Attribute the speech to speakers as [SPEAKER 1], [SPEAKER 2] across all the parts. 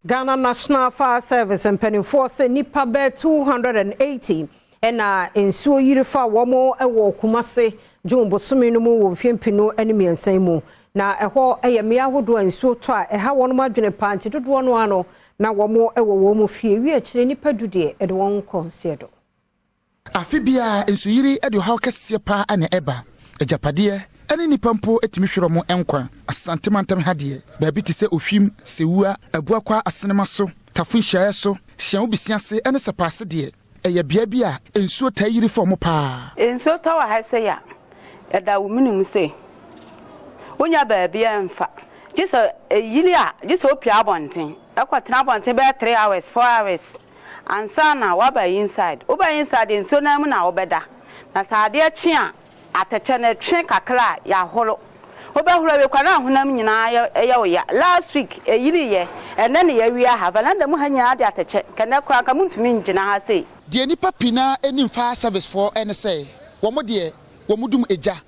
[SPEAKER 1] Ghana National Fire Service mpanimfoɔ sɛ nnipa bɛɛ 280 ɛna nsuo yiri fa wɔn wɔ Kumase June bosome no mu wɔ mfeɛ 2003 mu. Na ɛhɔ yɛ mmea ahodoɔ a nsuo tɔ a ɛha wɔn adwene paa, nti dodoɔ no ano na wɔn wɔ wɔn mu fie. Wi akyire nnipa 10 deɛ, ɛde wɔn kɔ nseɛ do.
[SPEAKER 2] Afe biara nsuyiri de ɔhaw kɛseɛ paa na ɛba. Agyapadeɛ ne nnipa mpo tumi hwerɛ mo nkwa. Asante mantam ha deɛ, baabi te sɛ Ohwim, Sewua, Abuakwa, Asenema so, Tafo Nhyiaeɛ So, Hyiawo Bisiase ne Sɛpaase deɛ, ɛyɛ bea bi a nsuo taa yiri fa mo paa.
[SPEAKER 3] Nsuo tɔ wɔ ha sɛ a ɛda wo menim sɛ wonya baabi a mfa gye sɛ ɛyiri a, gye sɛ wopia abɔnten, ɛkɔtena abɔnten bɛyɛ 3 hours, 4 hours ansa na woaba inside. Woba inside, nsuo no mu na wobɛda. Na sɛ adeɛ kye a, atɛkyɛ no twe kakra a, yɛahoro. Wobɛhoro awie kwa na ahonam nyinaa ɛyɛ wo ya. Last week ɛyiri yɛ, ɛnɛ ne yɛawia ha veranda mu ha nyinaa de atɛkyɛ kɛnɛ koraa nka montumi ngyina ha sei.
[SPEAKER 2] Deɛ nnipa pii naa anim fire service foɔ ne sɛ wɔn deɛ, wɔn dum egya.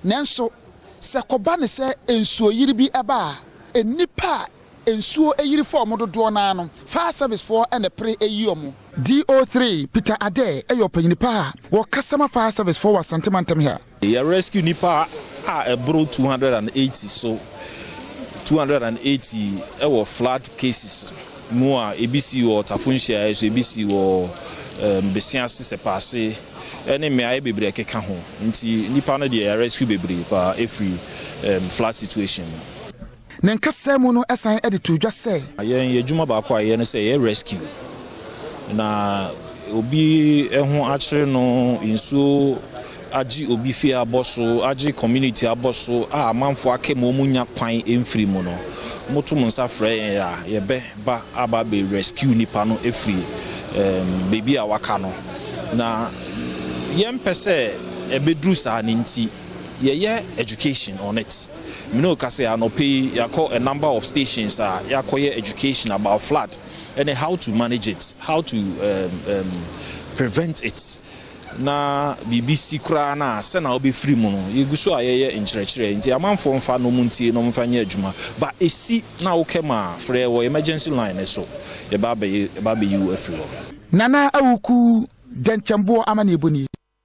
[SPEAKER 2] Nanso sɛ kɔba ne sɛ nsuo yiri bi ɛba a, nnipa a nsuo eyiri fa wɔn dodoɔ naa no, fire service foɔ ɛna pere eyi wɔn. DO3 Peter Ade ɛyɛ ɔpanyin pa a wɔkasa ma fire service foɔ wɔ Asante mantam ha.
[SPEAKER 4] Yɛ rescue nipa a ɛboro 280 so, 280 ɛwɔ flood cases mu a ebi si wɔ Tafo Nhyiaeɛ so, ebi si wɔ Besiase, Sɛpaase ɛne mmeaeɛ bebree ɛkeka ho. Nti nipa no deɛ, yɛ rescue bebree paa efiri flood situation mu.
[SPEAKER 2] Ne nkasa mu no, ɛsan de to dwa sɛ
[SPEAKER 4] Yɛn yɛ adwuma baako a yɛyɛ no sɛ yɛ rescue na obi ho akyere no, nsuo agye obi fie abɔ so, agye community abɔ so a amanfoɔ aka mu, wɔn nya kwan mfiri mu no, moto mo nsa frɛ yɛn a, yɛbɛba aba abɛ rescue nipa no efiri beebi a waka no. Na yɛmpɛ sɛ ɛbɛduru saa ne nti yɛyɛ education on it. Mene o ka sɛ anɔpɛ yi yɛakɔ a number of stations a yɛakɔyɛ education about flood ɛne how to manage it, how to prevent it. Na biribi si koraa na sɛna wobɛfiri mu no, yɛgu so a yɛyɛ nkyerɛkyerɛ nti amanfoɔ mfa no mu ntie na ɔmfa nyɛ adwuma ba. Ɛsi na wokɛ ma frɛ wɔ emergency line ne so, yɛba abɛyi wo afiri hɔ.
[SPEAKER 2] Nana Awuku Dɛnkyɛmboɔ ama ne ɛbɔ nie.